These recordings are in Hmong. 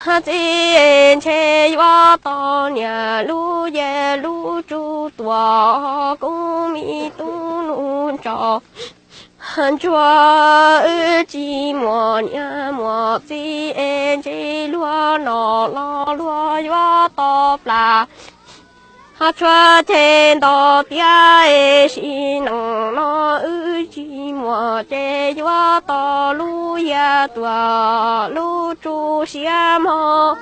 Txiv ntshe yuav tau niam lub yias lub tsuj tuam, kuv me tub nus ntsos ntsuag, wb tsis muaj niam muaj txiv es ntshe luag no los luag yuav tau plam. Ho tshuav ceg nto tiab es sim neej no wb tsis muaj ces yuav tau lub yias tuam lub tsuj siab mog.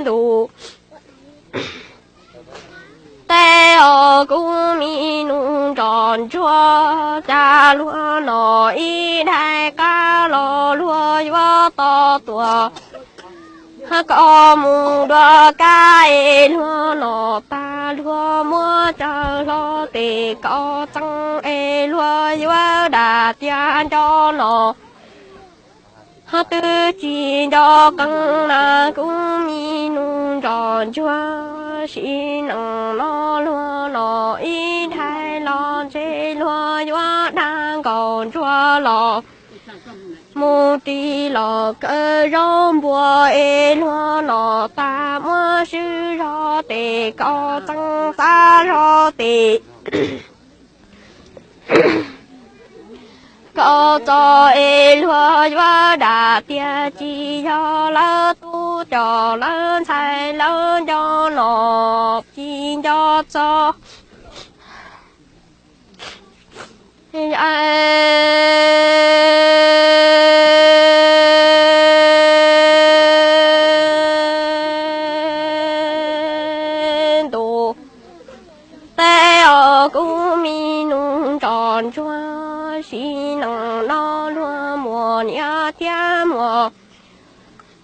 Ntuj, tej os kuv me nus ntsos ntsuag, cas luag no ib daim qab los luag yuav tau tuam. Koj mus dua kab es luag no tag, luag muab cawv hlo tes koj txeeb es luag yuav dam tiag nco no. Ho twb tsis nco qees na kuv me nus ntsos ntsuag, sim neej no luag no ib daim los ntshe luag yuav dag nkaus ntsuag los mus ris los kaw zaub npua es luag no tag, muab swb zog tes koj txeeb txav zog tes koj txo es luag yuav dam tiag, tsis yog lawv tub coj lawv ntxhais lawv nco no, tsis nco txog. Ntuj, tej os kuv me nus ntsos ntsuag, sim neej no luag muaj niam thiab muaj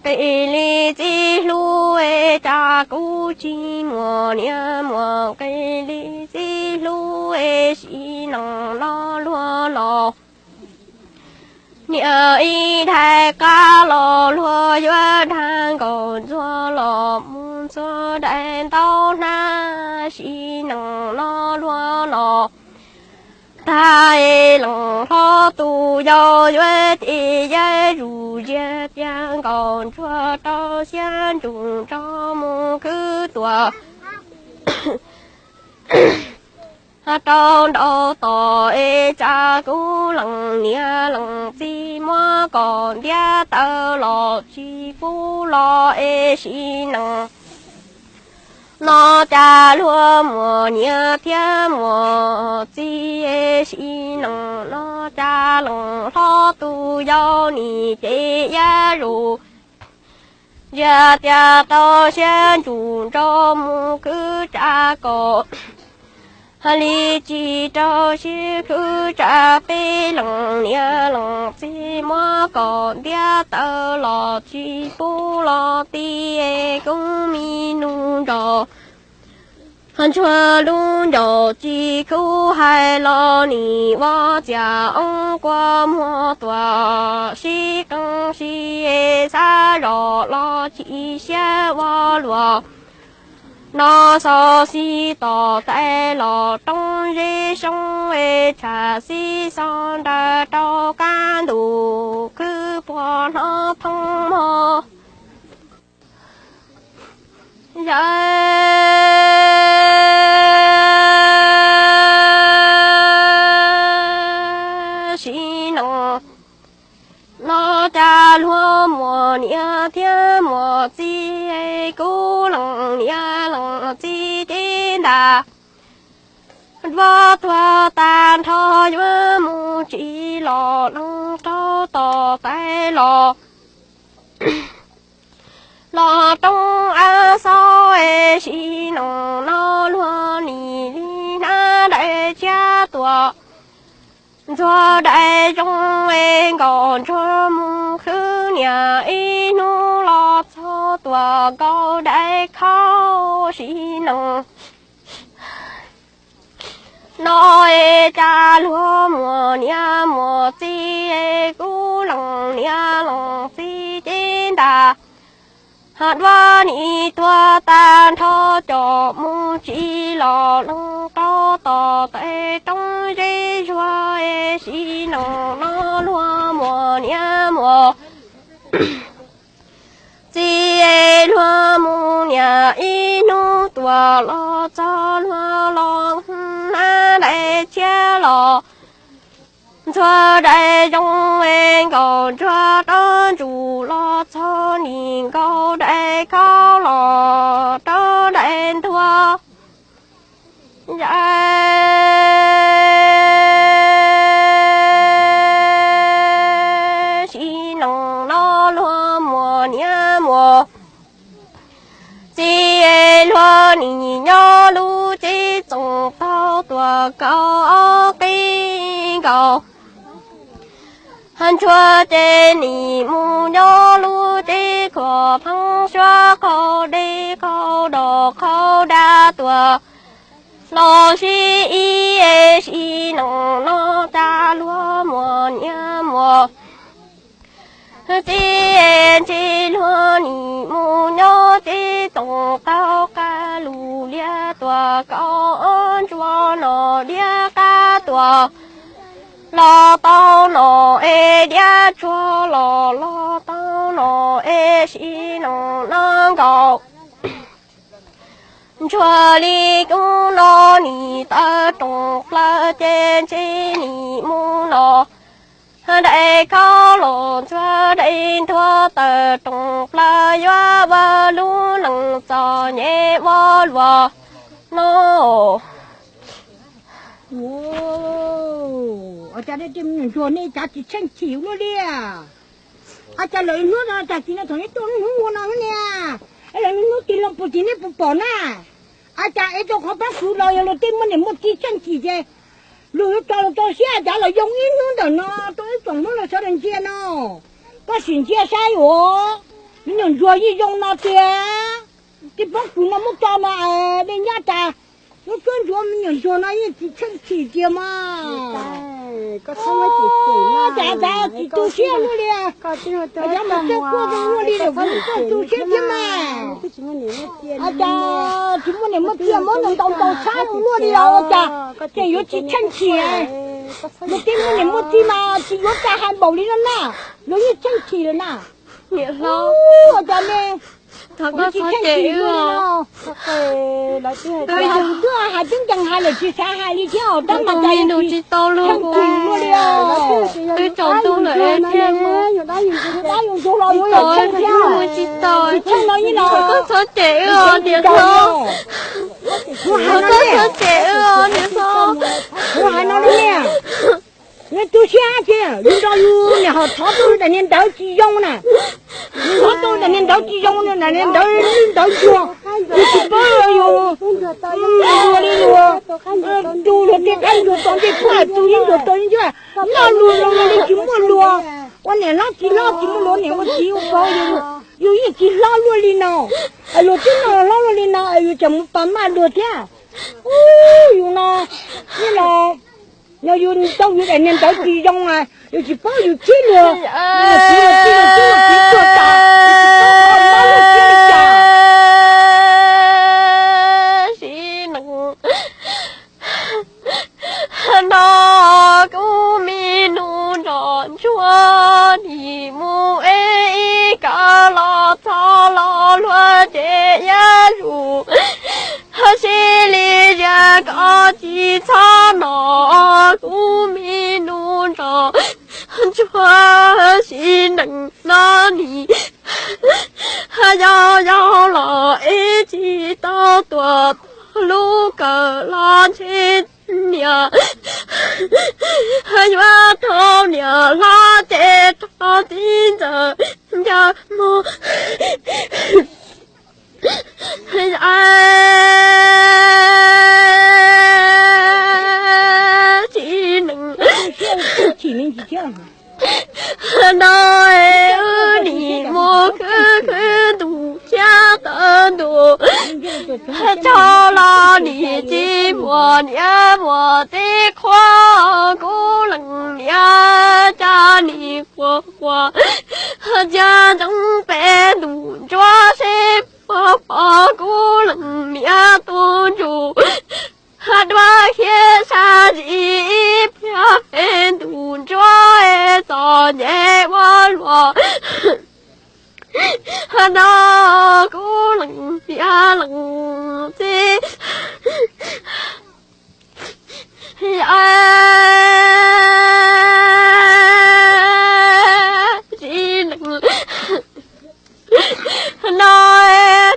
txiv, qis li txiv hlub es cas kuv tsis muaj niam muaj txiv, qis li txiv hlub es sim neej no luag no niam ib daim qab los luag yuav dag nkaus ntsuag los mus ntxuag daim ntaub hnab, sim neej no luag no tag es leej hlob tus yau yuav ces yaj zus ziag tiag nkaus ntsuag rau siab ntsug nrog mus khwb tuam. Rau nraud tos es cas kuv leej niam leej txiv muab kom ntiab taw los tsis pub los es sim neej no cas luag muaj niam thiab muaj txiv es sim neej no cas leej hlob tus yau nim ces yaj zus ziag tiag rau siab ntsug nrog mus khwb tsa kom hais li tsis rau siab khwb tsa. Peb leej niam leej txiv muab kom ntiab taw los tsis pub los ti es kuv me nus ntsos ntsuag lub ncauj tsis khub hais los nim ua txiag oob kua muag tuam sib qeej sib xav zos los tsis siab ua luaj no xo xib tos tais los roob zeb soob es tsham xib xo nrawm rau kab ntuj khwb puag hnob thoob mog. Yawm sim neej no cas luag muaj niam thiab muaj txiv, kuv leej niam leej txiv cev ntas duab tuag tag nrho yuav mus tsis los leej rau tos tais los los roob ab xauj es sim neej no luag nim li hnab daim tshiab tuam ntxuag daim zoo es nkaus ntsuag mus khwb niam ib hnub los txog tuam nkaus daim khaub sim neej no es cas luag muaj niam muaj txiv, kuv leej niam leej txiv cev ntas duab nim tuag tag nrho coj mus tsis los leej rau tos tes roob zeb zuag es sim neej no luag muaj niam muaj txiv es luag mus niam ib hnub tuaj los txog luag los hnav daim tshiab los ntxhua daim zoo es nkaus ntsuag rab ntsuj los txog nim nkaus daim khaub los rau daim nthua ya sim neej no luag muaj niam muaj txiv es luag nim nyob lub tsev txoos taug tuaj kaum ob qib nkaus ntsuag ces nim mus nyob lub tsev khuam pheeb suab qaug dej qaug dos qaug dab tuaj los sib ib es sim neej no cas luag muaj niam muaj txiv es ntshe luag nim mus nyob tsev txoos taug qab lug liab tuaj kaum ob ntsuag no liab qab tuaj los tau no es liab tsuag los los tau no es sim neej no nkaus ntsuag li kub no nim tawm rooj plaws ces ntshe nim mus no daim khaub los ntxhua daim nthua tawm rooj plaws yuav ua lub neej txom nyem ua luaj no. Ua cas nej tej me nyuam ntsuag nej cav tsis tsheej chim luaj li? Ua cas lawv hnub no cas tsis no thaum neb tuaj hnub ua no niag, lawv hnub tig loo puas tsis nej puas pom na? Ua cas es rau qhov pab kuv los yog luag tej muaj niam muaj txiv tsheej chim ces luag yuav tso los tso siab cav los yoo ib hnub ntawm no rau ib tsoom Hmoob los sawv daws ntsia no. Koj sim ntsia saib os, me nyuam ntsuag yeej zoo no tiag. Tej pab kuv no muab tso mas dej nyab tas, lub cuab ntsuav me nyuam ntsuag no yeej tsis tsheej chim tiag mas. Cas cas tsis tu siab luaj li. Cas mas txawj quaj zoo luaj li lawm kuv txawj tu siab thiab mas. Ua cas tsis muaj niam muaj txiv muab ntaus ntaus tshab zoo luaj li los ua cas tseem yuav tsis tsheej chim. Luag tej muaj niam muaj txiv mas tsis yuav tau hais npaum li no na, luag yeej tsheej chim lawm na. Niam hlob, ua cas ne, thov koj txhob cem wb os. Twb hais twb nkees hais lawm tsis xav hais li thiab os, tab mas cas tsis tau luag tsheej chim luaj li os. Twb tsaus ntuj lawm thiab, yus dab yus ntxwg los yus tsheej thiab, tsis tsheej no ib no koj txhob cem wb os niam hlob. Koj txhob cem wb os niam hlob. Kuv hais no li, nej tu siab ces yus nrog yus niam hom thov tau daim niag ntawv tsis zoo na. Yus thov tau daim niag ntawv tsis zoo, daim niag ntawv ntawv ntsuag, yus tsis paub yus ua li yus tu luag tej qaib ntsuag tau ncej puag, tu yeeb ntsuag tau yeeb ncuab, noj luag zoo li tsis muaj luag. Ua niam hlob txiv hlob tsis muaj luag, niam ua txiv ua paub yus, yus yeej tsis hlob luaj li no. Luag twb noj hlob luaj li no yus tseem mus pas maj luag thiab. Ub, yus no, nej los, yog yus tau yus daim niag ntawv tsis zoo, yus tsis paub yus txib luag, txiv luag txiv luag txiv luag txiv tuag tas, yus tsis paub luag txib li cas. Sim neej no kuv me nus nrog ntsuag nim mus ev ib kawm los txog los luag ces yuav zus sib li zias koj tsis txhob no, kuv me nus nrog ntsuag sim neej no nim yau yau los ev tsis tau tuaj txog lub kawm los ntshe niam yuav thov niam hlob ces rau txiv ntxawm ncaws mog. Tsis neej no wb nim mus khwv khwv ntuj thiab tawm ntuj, tso los nim tsis muaj niam muaj txiv qhuas, kuv leej niam cas nim quaj quaj ntsia ntsoov pem ntuj ntsuab seb puas pom kuv leej niam tus ntsuj. Dua khiav sab zim ib pliag es ntuj ntsuab es txom nyem ua luaj. No kuv lees niam lees txiv tsis lees. No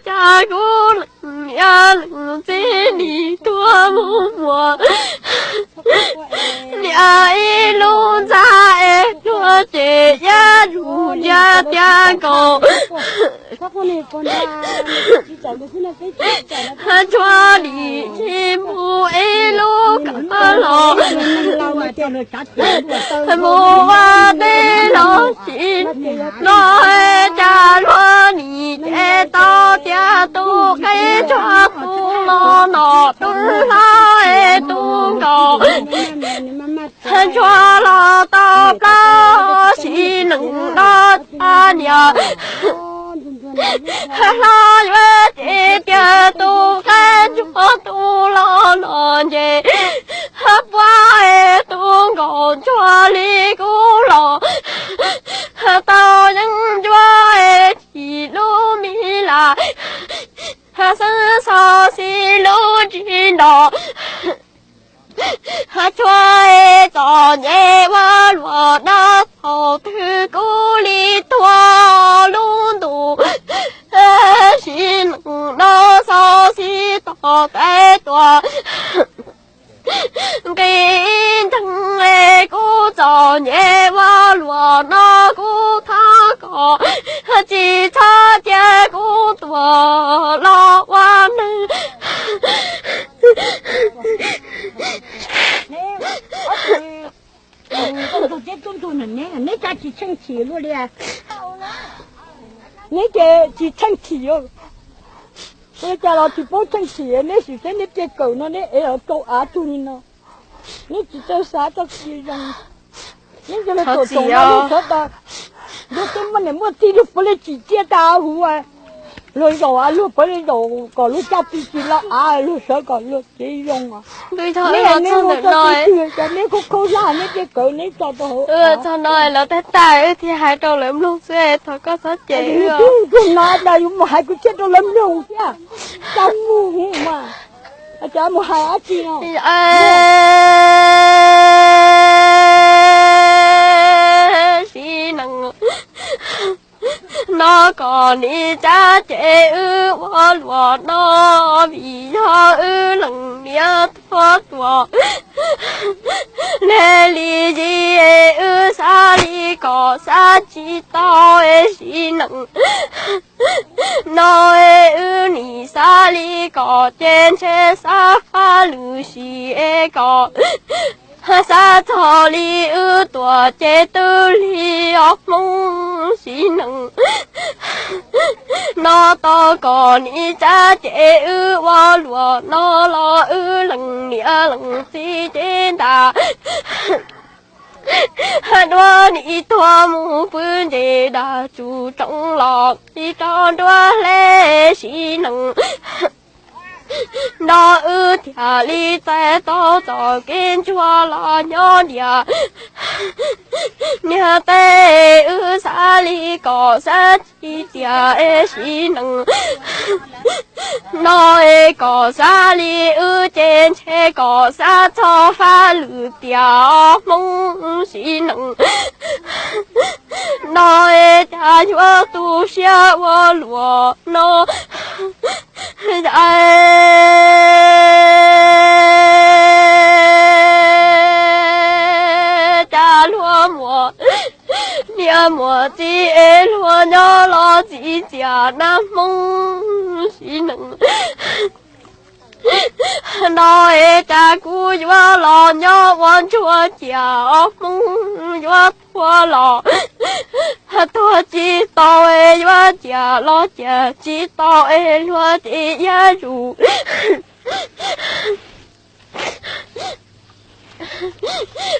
cas kuv lees niam lees txiv nim tuaj mus muag niam ib lub ntxa es tuag ces yaj zus yaj tiaj nkaus. Ntsuag nim tsis mus ib lub kab los mus ua teb los tsis no, cas luag nim ces tau tias tus qe ntsuag tus los no tus hlob es tus nkaus. Ntsuag los tau plaub sim neej no cas niam hlob yuav ces tias tus qe ntsuag tus los no nce puab es tus nkaus ntsuag li kuv los tau yeeb ncuab es chim lub mi las xeeb xo xi lub tsis ntos. Tshuav es txom nyem ua luam no thaum twg kuj li tuag lub ntuj sim neej no xo xi tom qab tuaj. Nqis nteeg es kuv txom nyem ua luam no kuv thov kom tsis txhob cia kuv tuag los ua neeg. Neb cas tsis txheej chim luaj li? Neb ces tsis txheej chim, ua cas los tsis paub txheej chim, neb sim seb neb pliag kawm no neb ev los rau av tug li no. Neb tsis txawj xav txoj kev zoo, neb nco los tuam tsaum no luag sawv tas, luag twb muaj niam muaj txiv luag puav leej tsim txiaj tas huv, luag zaum luag puav leej zaum kom luag caj tw tsis los av luag sawv kom luag kev zoo. Neb ua txoj kev twg cas neb khaub khaub hlab neb pliag kawm neb tso rau hauv av. Txog no lawv tag tag wb thiaj hais rau lawv mloog xwb, thov koj txhob cem wb. Tug no cas yuav mus hais kwv txhiaj rau lawv mloog thiab, cas mus mas, cas mus hais dab tsi no. Sim neej no kom nim txhob cem wb ua luam no, vim yog wb leej niam tuag tuag. Lig lig zis wb xav li kom xav tsis tau, sim neej no wb nim xav li kom ces ntshe xav faj lwm sim es kom xav txog li wb tuam ces twb lig os Hmoob. Sim neej no tau kom nim txhob cem wb ua luam no los wb leej niam leej txiv ces ntas dua nim tuag mus pw ntses dag tsuj tsoom los tsis rau nruab hle. Sim neej no wb thiaj li txais tau txoj kev ntsuag los nyob diam. Niag tej wb xav li kom xav tsis tiag, sim neej no es kom xav li wb ces ntshe kom xav txog faj lwm tiag os Hmoob. Sim neej no es cas yuav tu siab ua luam no, cas luag muaj niam muaj txiv es luag nyob los txiv txias nab Hmoob. Sim neej no es cas kuv yuav los nyob ua ntsuag ciam os Hmoob, yuav tuag los tuag tsis tau, yuav ciam los ciam tsis tau es luag ces yaj zus.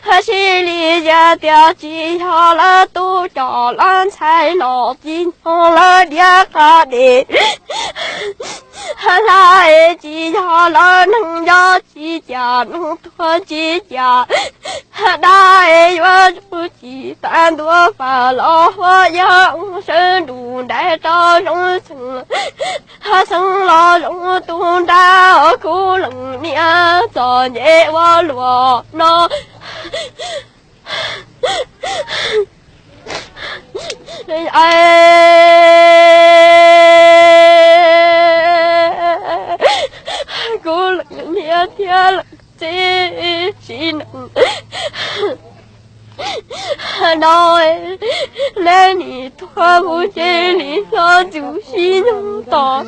Hab sib li yam tias tsis yog lawv tub coj lawv ntxhais los tsis yog lawv diav qab dej, Hla es tsis yog los neeg yog tsis cas, neeg tuag tsis cas, dab es yuav tsuj tsis tas ntua fam los huab yog sawv nrus ntais rau zoo xeem, xeem los zoo tus nrab kuv leej niam txom nyem ua luam no. Kuv leej niam thiab leej txiv sim neej no, neb nim tuag mus ces nim hlob txus sim neej tos.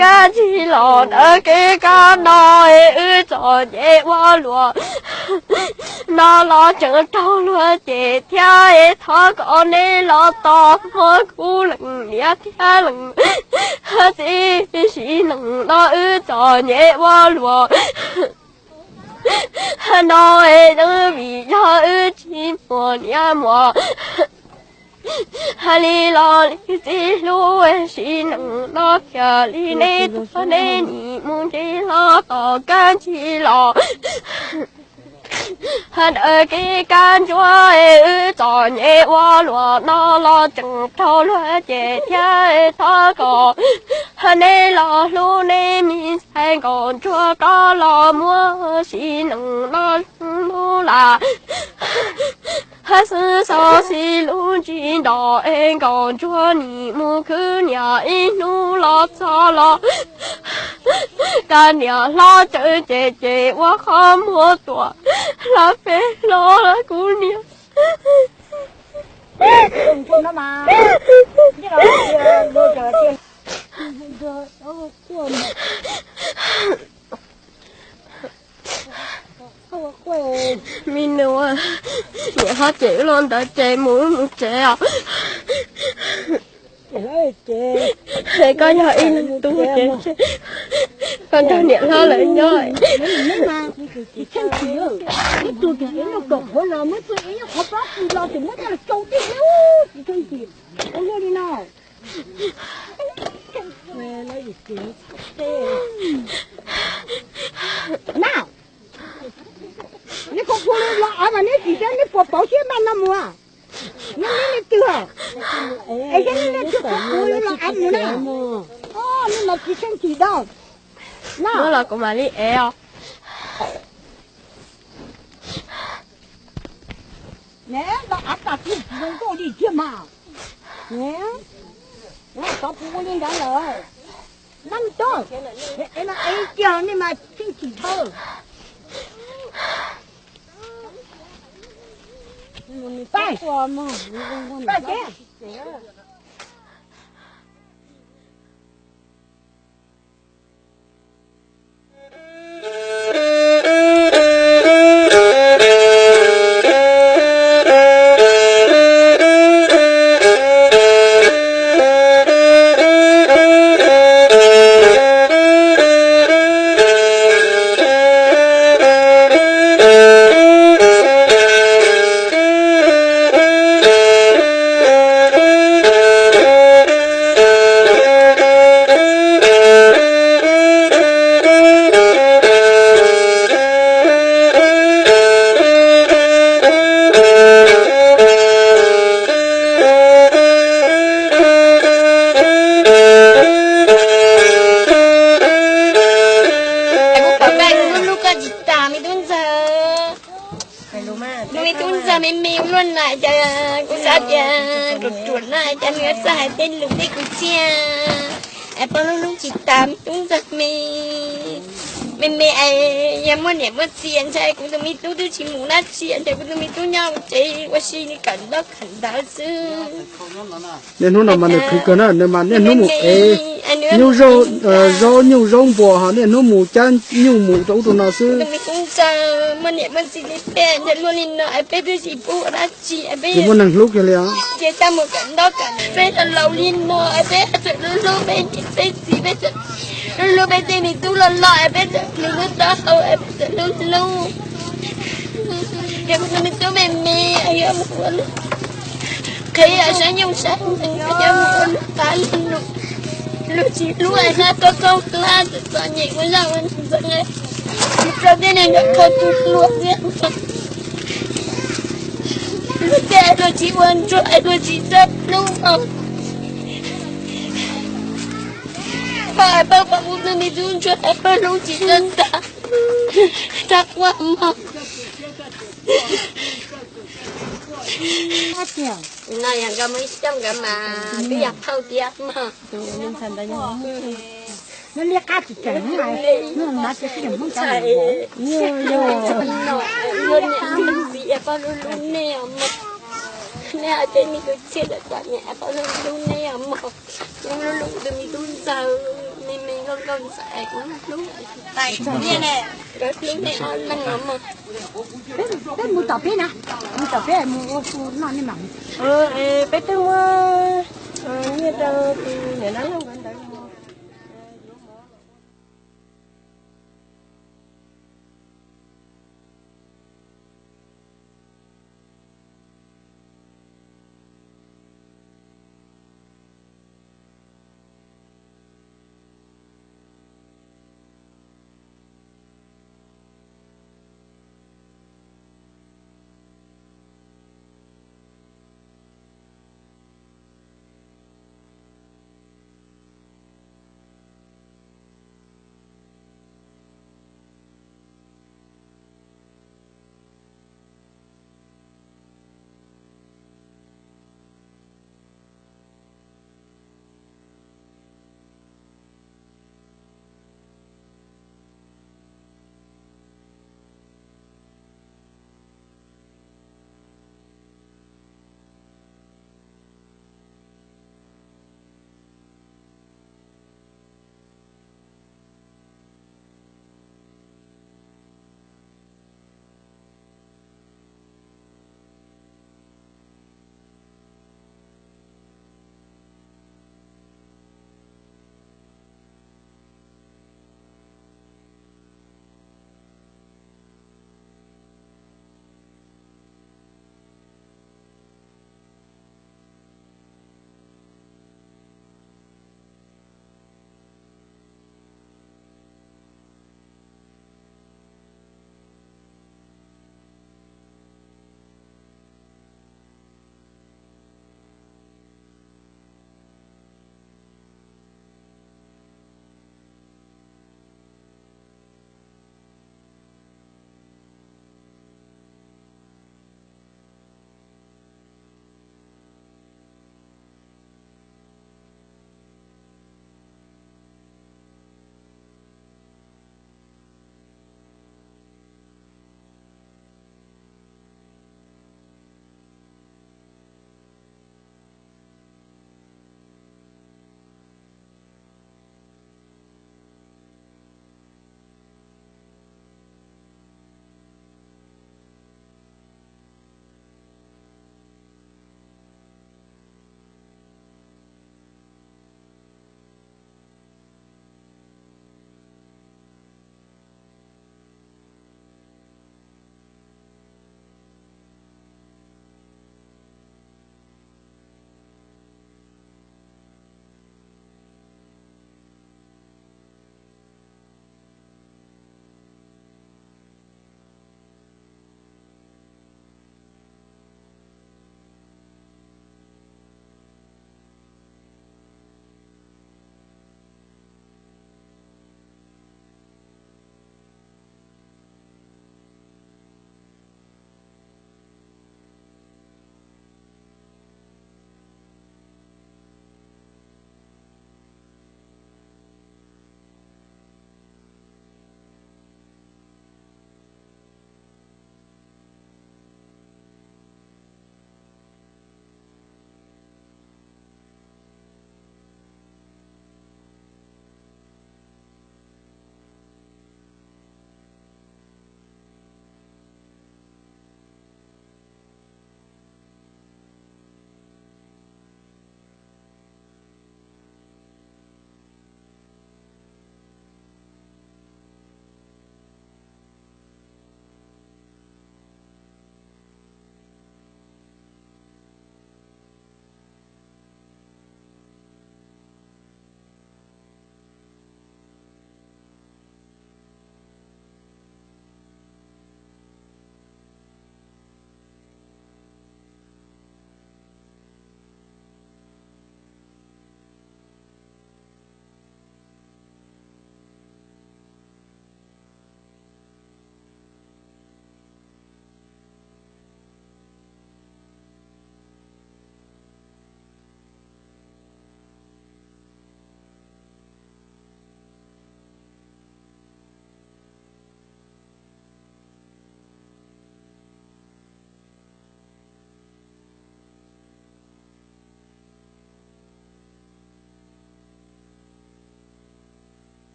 Kab tsis los ntawm kev kab no, wb txom nyem ua luam no los tseem raug luag cem thiab, thov kom neb los tos hmo kuv leej niam thiab leej txiv sim neej no, wb txom nyem ua luam no, vim yog wb tsis muaj niam muaj txiv, hais li los li txiv hlub sim neej no, thiaj li neb tuag neb nim mus ces hlob tos kab tsis los. Ntawm kev kab ntsuab, wb txom nyem ua luam no los tseem raug luag cem thiab, thov kom neb los hlub neb me ntxhais Nkauj Ntsuag, koj los muab sim neej no hlub lam. Xwb xov xij lub ntsig nto es Nkauj Ntsuag nim mus khwv niam ib hnub los txog los, kab niam hlob tsawv ces ces ua qhov muag tuam hla peb hlob kuv niam. Me nus, niam hlob cem wb los ntawd ces mus wb mus tsev os. Koj yog ib tug ces koj nrog niam hlob lawv nyob. Na, neb pheej phu los av mas neb tsis saib neb puas pauv siab npaj no mus. Neb neb leej twg, es yog neb leej twg pheej phu los av mus na. Neb mas tsis tsheej tsis dab. Muab los kuv mam li ev os. Ne, los av tas tsis zoo nkauj li thiab mas. Ne, tov phu ua li ntawd lawm. Nab me tub, es no es kiag nej mas tsheej tsis dhau. Pab, pab ces. Kuv pom koj lub lub koj tsis tas me tub ntxawg. Tus me tub ntxawg me me ua luaj na cas kuv xav tias ruam ruam na cas nws txawj hais tej lus tej kwv txhiaj. Es pom lub hnub tsis tas me tub ntxawg me, me me es yog muaj niam muaj txiv ntshai kuv tus me tub twb tsis mus dab tsi ntshai kuv tus me tub nyob hauv tsev ua si li kawm ntaub kawm ntawv xwb. Niaj hnub no mas nws khwv kawg na, nws mas niaj hnub mus ev nyuj zaub, zaub nyuj zaub npua ho niaj hnub mus cab nyuj mus rau ub rau no xwb. Tus me tub ntxawg muaj niam muaj txiv li peb ntshai luaj li no es peb twb tsis pub ua dab tsi es peb muaj neeg hlub kiag li os. Ces tau mus kawm ntaub kawm peb tau laus li no es peb txawm hlub hlub peb niam peb txiv, peb txawm hlub hlub peb tej me tub los los es peb txawm hlub hlub taub hau es peb txawm hlub hlub. Yog kuv tus me tub me me es yuav mus ua luaj. Qhia saib nyuj saib ntees, qhia mus ua lub qab lub num, luag tsis hlub es hla koj koj hla txom nyem ua zaj ua ntxeev, mus rau tej neeg nrog koj tus hluas thiab. Luag tej luag tsis ua ntsuag es luag tsis txawj hlub os. Pab pab pab mus tus me tub ntsuag es pab hlub tsis txawj tag, rab quaj mog. No yog nkawd muaj ib xyoos nkawd mas twb yog phauj tiag mog. Ntxhais, luag niam luag txiv es pab hlub hlub nej os mog. Nej hais tej me kwv txhiaj lawm kom niam es pab hlub hlub nej os mog. Hlub hlub tus me tub ntxawg, me me nkauj nkauj ntxawm es kuv hlub, nkawd hlub nej ob leeg os mog. Peb mus tom peb na, mus tom peb mus ua su noj nej mam mus. Peb twb muab nyiaj rau tus niam dab laug.